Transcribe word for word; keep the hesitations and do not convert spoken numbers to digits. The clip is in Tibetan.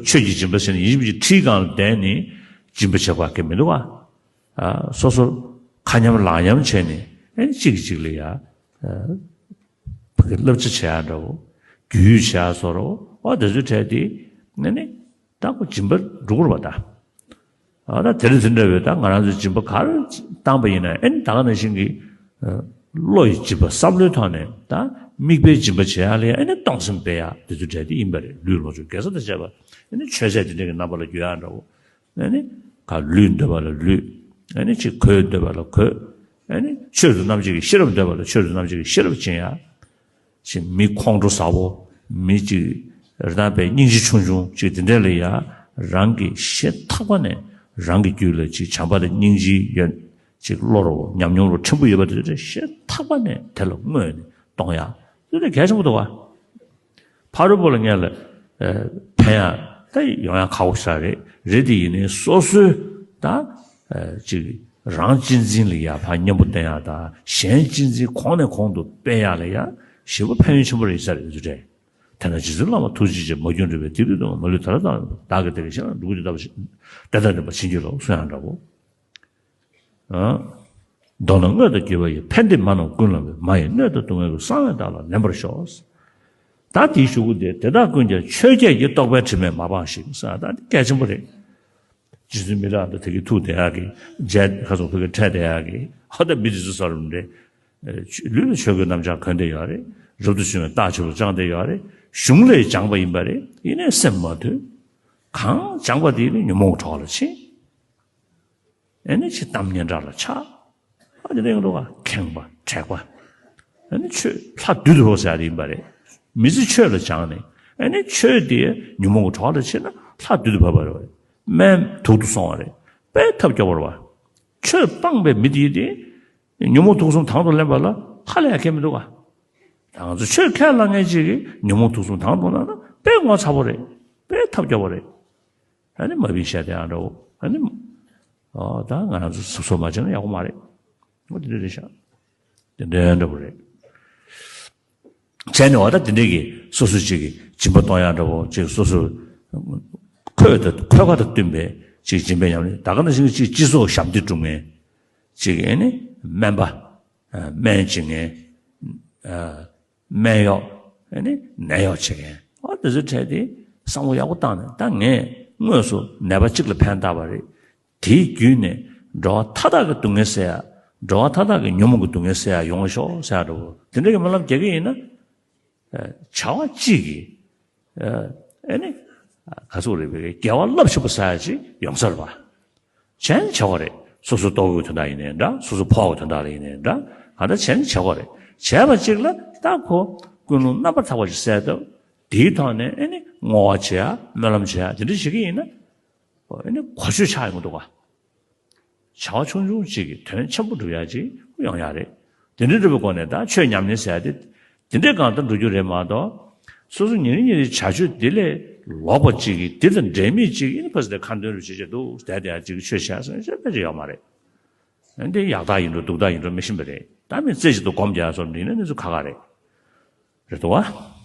ཆོས་ཀྱི་སྦྱིན་པ་བྱས་ནས་ཡིན་གཅིག་མིན་གཅིག་ཁྲིའི་སྒང་ལ་བསྡད་ནས་སྦྱིན་པ་བྱེད་དགོས་ཀྱི་མི་འདུག་ག་ཨ། སོ་སོ་ཁ་མཉམ་ལག་མཉམ་བྱས་ནས་ཨེ་གཅིག་གིས་གཅིག་ལ་ཡ། ཨ། ཕ་གི་བསླབ་བྱ་བྱེད་ཡ་འདྲ་བོ། རྒྱུས་ཡོད་བྱེད་ཡ་བཟོ་འདྲ་བོ། ཨོ་དེ་ཚོའི་གྲས་དེ་ནི་ནི་ད་ཁོ་སྦྱིན་པ་འགྲོ་གི་རེད་པ་ད། ཨ་ད་དེ་རིང་དེ་འདྲ་བའི་ད་ང་རང་ཚོའི་སྦྱིན་པ་ག་རེ་བཏང་པ་ཡིན་ན་ཨེ་ནི་ད་ག་ནང་བཞིན་གྱི་ཨ་བློ་ཡི་སྦྱིན་པ་བསམ་བློའི་ཐོག་ནས་ད་དམིགས་པའི་སྦྱིན་པ་བྱེད་ཡ་ལ་ཡ་ཨེ་ནི་གཏོང་སེམས་སྤེལ་ཡ་དེ་ཚོའི་གྲས་དེ་ཡིན་པ་རེད། ལུས་ངག་ཡིད་གསུམ་གྱི་དགེ་རྩ་དང་བཅས་པ་ཨེ་ནི་མཆོད་རྫས་དེ་འདྲ་གི་རྣམ་པ་ལ་འགྱུར་ཡ་འདྲ་བོ། ཨ་ནི་ག་ལུས་འདོད་པ་ལ་ལུས། ཨ་ནི་ཅིག་གོས་འདོད་པ་ལ་གོས། ཨ་ནི་ཆོས་སུ་རྣམ་འབྱེད་ཀྱི་ཤེས་རབ་འདོད་པ་ལ་ཆོས་སུ་རྣམ་འབྱེད་ཀྱི་ཤེས་རབ་སྦྱིན་ཡ། ཅིག་མི་ཁོང་ཁྲོ་ཟ་བོ། མི་ཅིག་རེ་དང་པའི་སྙིང་རྗེ་ཆུང་ཆུང་ཅིག་དེ་འདྲ་ལ་ཡ་རང་གི་ཤེས་ཐག་པ་ནས་རང་གི་རྒྱུད་ལ་ཅིག་བྱམས་པ་དང་སྙིང་རྗེ་ཡོད། ཅིག་བློ་རུ་ཉམས་མྱོང་རུ་ཕྲན་བུ་ཡོད་པ་དེ་ཚོ་ཤེས་ཐག་པ་ནས་དེ་ལ་བསྔོས་ནས་གཏོང་ཡ། དེ་ལས་གལ་ཆེན་པོ་འདུག་བ། ཕ་རོལ་པོ་ལ་ངས་ལ་ཨ་ཕན་ཡ་ད་ཡོང་ཡ་ཁག་པོ་ཞིག་རེད། རེད་དེ་ཡིན་ནའི་སོ་སོའི་ད་ཨ་ཅིག་རང་གཅེས་འཛིན་ལ་ཡ་ཕར་མཉམ་པོ་བསྟེན་ཡ་དང་གཞན་གཅེས་འཛིན་གོང་ནས་གོང་དུ་སྤེལ་ཡ་ལ་ཡ་ཞེ་པོ་ཕན་ཡོན་ཆེན་པོ་རེད་ས་རེད་འདུག་རེད། དེས་ན་རྗེ་བཙུན་བླ་མ་ཐུགས་རྗེ་ཆེ། མ་གྱུར་འབྲེལ་བའི་སྡིག་པའི་དུག་མ་ལུས་ད་ལྟ་དང་བདག་གི་བདེ་བའི་གཞན་ལ་འགྲོ་ཀུན་ཏུ་བདེ་ལྡན་འབྲིང་པོ་བྱིན་གྱིས་རློབས་གསུང་ཡ་འདྲ་བོ། མདོར་ན་དངོས་དང་བརྒྱུད་པ་ཡི། ཕན་བདེ་མ་རྣམས་ཀུན་བླང་བའི། མ་ཡི་གནོད་དང་སྡུག་བསྔལ་ཀུན། གསང་བའི་བདག་ལ་ལེན་པར་ཤོག་ད་དེའི་གཞུག་གུ་དེ། དེ་དག་ཀུན་ཀྱང་ཆོས་བརྒྱད་ཀྱི། རྟོག་པའི་དྲི་མས་མ་སྦགས་ཤིག་ཟེར་ད་འདི་གལ་ཆེན་པོ་རེད། རྗེ་བཙུན་མི་ལ་དང་དེ་གི་ཐུག་བསྡད་ཡག་གི་མཇལ་ཁ་སོང་ཕ་གི་འཕྲད་བསྡད་ཡག་གི་ཧ་ད་མི་དེ་ཚོ་ས་རུ་འདྲེ། ལུས་ལ་ཆོས་གོས་གནམ་ལྕགས་གོན་བསྡད་ཡོད་རེད། རབ་ཏུ་བྱུང་བའི་རྟགས་ཆོས་ལ་སྦྱངས་བསྡད་ཡོད་རེད། གཞུང་ལས་སྦྱངས་པ་ཡིན་པ་རེད། ཡིན་ནའི་སེམས་མ་དུལ། གང་སྦྱངས་པ་དེ་ནི་ཉོན་མོངས་གྲོགས་ལ་ཕྱིན། ཨེ་ནི་ཅི་གཏམ་སྙན་གྲགས་ལ་ཆགས། ཨ་ནི་གླེང་འགྲོ་བ་ཁེངས་པ་དྲེགས་པ། ཨེ་ནི་ཆོས་ལྷ་བདུད་དུ་བབས་ཟེར་ཡ་དེ་ཡིན་པ་རེད། མི་ཚེ་ཆོས་ལ་སྦྱངས་ནས་ཨེ་ནི་ཆོས་དེ་ཉོན་མོངས་ཀྱི་གྲོགས་ལ་ཕྱིན་ན་ལྷ་བདུད་དུ་བབས་པ་རེད། སྨན་དུག་ཏུ་སོང་བ་རེད། དཔེ་ཐབས་སྐྱོ་པོ་རེད་བ། ཆོས་སྤངས་པའི་མི་དེ་དེ་ཉོན་མོངས་དུག་གསུམ་དང་དུ་ལེན་པ་ལ་ཧ་ལས་ཡ་ཁེལ་མི་འདུག་ག་ད་ང་ཚོ་ཆོས་ཁས་བླངས་མཁན་ཅིག་གིས་ཉོན་མོངས་དུག་གསུམ་དང་དུ་བླངས་ན་དཔེ་ངོ་ཚ་པོ་རེད། དཔེ་ཐབས་སྐྱོ་པོ་རེད། ཨ་ནི་མ་བིན་བཤད་དེ་ཡང་འདྲ་བོ། ཨ་ནི། ཨོ་ད་ང་རང་ཚོ་སོ་སོ་མ་བྱས་ན་ཡག་པོ་མ་རེད། ཨོ་དེ་འདྲ་རེད་ཤག་དེ་འདྲ་འདྲ་བོ་རེད། བྱས་ནས་འོ་ད་དེ་འདྲ་གི་སོ་སོ་ཅིག་གི་སྦྱིན་པ་གཏོང་ཡག་འདྲ་བོ་ཅིག་སོ་སོ། ཁོས་ད་ཁོས་ཁ་དང་བསྟུན་པའི་ཅིག་སྦྱིན་པའི་ཉམས་ལེན་ད་ག་ནང་བཞིན་ཅིག་སྤྱི་ཚོགས་ཞབས་འདེགས་སྒྲུབ་མཁན། ཅིག་ཨ་ནི་སྨན་པ། སྨན་བྱེད་མཁན། སྨན་གཡོག་ཨ་ནི་ནད་གཡོག་བྱེད་མཁན། ཨ་དེ་ཚོའི་གྲས་དེ་བསམ་བློ་ཡག་པོ་བཏང་ནས་ད་ངས་དངོས་སུ་ནད་པ་གཅིག་ལ་ཕན་བཏགས་པ་རེད། དེའི་བརྒྱུད་ནས་འགྲོ་བ་མཐའ་དག་གི་སྡུག་བསྔལ་སེལ་ཡ། འགྲོ་བ་མཐའ་དག་གི་ཉོན་མོངས་ཀྱི་སྡུག་བསྔལ་སེལ་ཡ་ཡོང་བ་ཤོག་ཟེར་ཡ་འདྲ་བོ་དེ་འདྲ་གི་སྨོན་ལམ་རྒྱག་གི་ཡིན་ན། བྱ་བ་གཅིག་གིས། ཨ་ནི། ག་ཚོད་རེད་པས་དགེ་བ་རླབས་ཆེན་པོ་བསགས་ཡ་ཅིག་ཡོང་ས་རེད་པ། བྱས་ནས་བྱ་བ་རེད། སོ་སོ་ལྟོ་གོས་དོན་དག་ཡིན་ནའི་འདྲ། སོ་སོ་ཕོག་གི་དོན་དག་ལ་ཡིན་ནའི་འདྲ། གང་ལྟར་བྱས་ནས་བྱ་བ་རེད། བྱས་པ་གཅིག་ལ་ད་ཁོ་ཀུན་སློང་རྣམ་པར་དག་པ་ཞིག་གསལ་བཏབ། དེའི་ཐོག་ནས་ཨ་ནི་བསྔོ་བ་བྱེད་ཡ་སྨོན་ལམ་བྱེད་ཡ་དེ་འདྲ་བྱེད་ཀྱི་ཡིན་ན། ཨ་ནི་གོ་ཆོད་ཆགས་ཡོང་གི་འདུག་ག་བྱ་བ་ཆུང་ཆུང་གཅིག་གིས་དོན་ཆེན་པོ་སྒྲུབ་ཡ་ཅིག་ཡོང་ཡ་རེད། དེ་འདྲ་འདྲ་བའི་སྒོ་ནས་ད་ཆོས་ཉམས་ལེན་ཟེར་ཡ་དེ། དེ་འདྲའི་སྒང་དུ་འགྲོ་རྒྱུ་རེད་མ་གཏོགས། སོ་སོ་ཉིན་རེ་ཉིན་རེའི་བྱ་སྤྱོད་དེ་ལས་ལོག་པ་ཅིག་གིས་དེ་དང་འབྲེལ་མེད་ཅིག་ཡིན་ཕ་སི་དེ་ཁ་འདོན་རུ་བྱེད་བྱེད་འདུག་བསྡད་དེ་ཡ་ཅིག་ཆོས་བྱས་སོང་ཞེས་དཔེ་ཅིག་ཡོད་མ་རེད། འདི་ཡག་རྟགས་ཡིན་འགྲོ་སྡུག་རྟགས་ཡིན་འགྲོ་མི་ཤེས་པ་རེད། ད་མི་རྩེ་གཅིག་ཏུ་སྒོམ་རྒྱག་སོགས་འདི་ནི་གནས་ཚུལ་ཁག་ཁག་རེད། རེད་དོ་བ།